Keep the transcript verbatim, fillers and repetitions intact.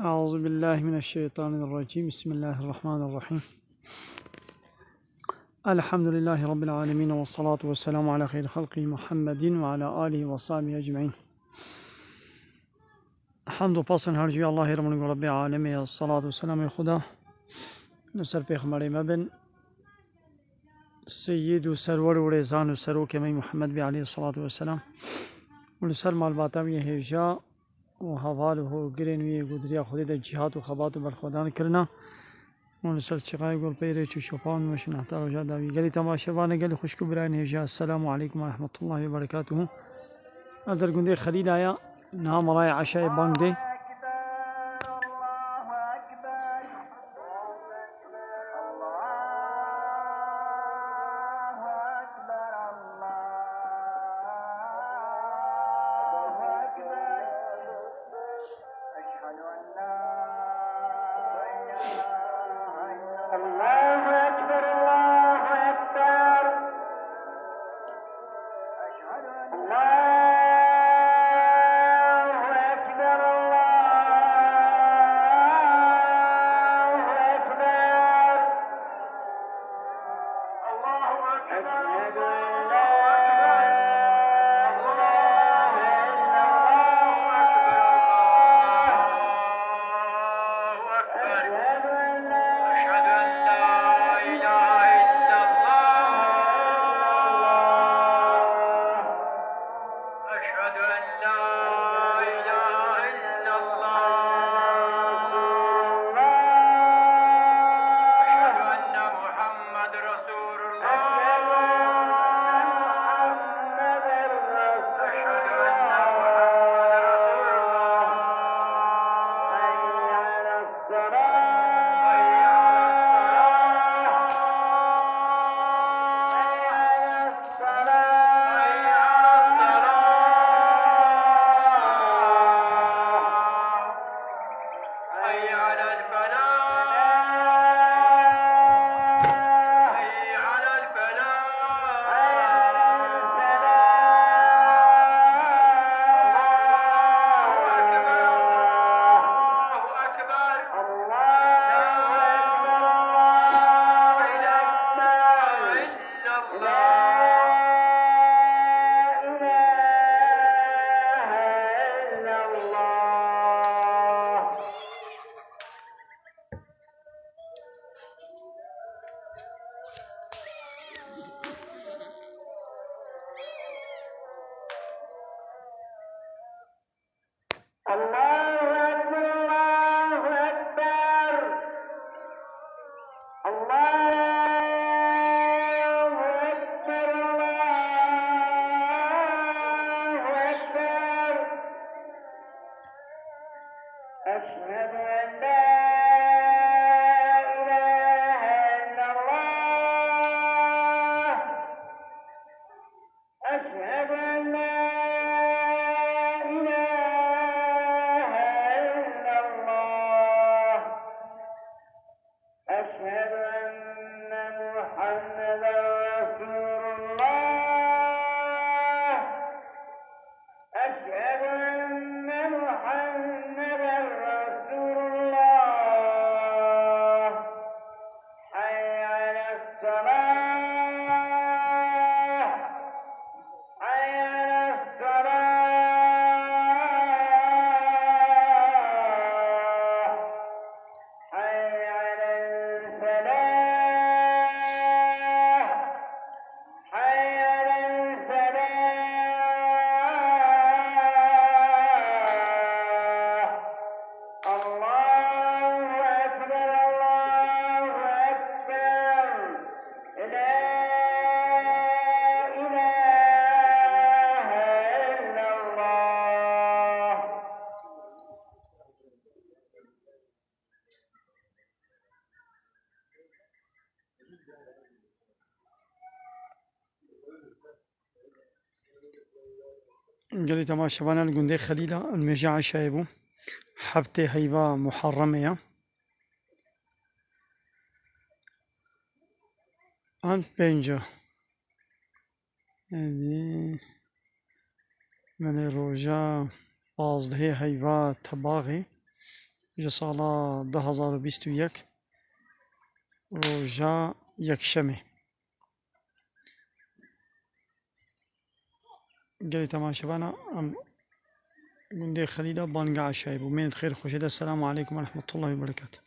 أعوذ بالله من الشيطان الرجيم. بسم الله الرحمن الرحيم. الحمد لله رب العالمين، والصلاة والسلام على خير خلقه محمد وعلى آله وصحبه أجمعين. Hemd û pasin her ji Allahê re min û Rebbê Alemê ye. Salat û selamê Xuda li ser Pêxemberê me bin. Seyyid û serwer û rêzan û serokê me Muhammed bê aleyhissalatu vesselam. Û li ser malbata wî yê hêja û heval û hogirên wî yê ku di riya Xwedê de cîhat û xebat û berxwedan kirina. Û li ser çiqayê golpeyê rêç û şopa û nûmeşin heta roja dawî. Gelî temaşevanê, gelî xwişk û birayên hêja, Esselamu aleykum ve rahmetullahi ve berekatuhu. Ev der gundê Xelîla ya, niha malayê eşayê bang dê. الله أكبر، الله أكبر. الله أكبر، الله أكبر. أشهد أن لا إله إلا الله. أشهد أن لا إله إلا الله. أشهد أن لا إله إلا الله. أشهد أن محمد رسول الله. أشهد أن محمد رسول الله. حي على الصلاة. حي على الصلاة. حي على الصلاة. حي على الفلاح. حي على الفلاح. الله أكبر، الله أكبر. الله أكبر، الله أكبر. لا إله إلا الله. الله أكبر، الله أكبر. الله أكبر، الله أكبر. أشهد أن لا إله إلا الله. أشهد أن لا إله إلا الله. أشهد أن محمدا رسول الله. أشهد أن محمدا رسول الله. حي على الصلاة. حي على الصلاة. حي على الفلاح. حي على الفلاح. الله أكبر، الله أكبر. لا إله إلا الله. Gelî temaşevan, li gundê Xelîla, nimêja eşayê bû. Heftê heyva Muharremê ya. An pênca. Êdî, belê, roja pazdehê heyva Tebaxê. ji sala du hazar û bîst û yek, roja yekşemê. Gelî temaşevana, em gundê Xelîla banga eşayî bû. Mênet xêr xweşê de. Selamu aleykum ve rahmetullahi ve berekatuhu.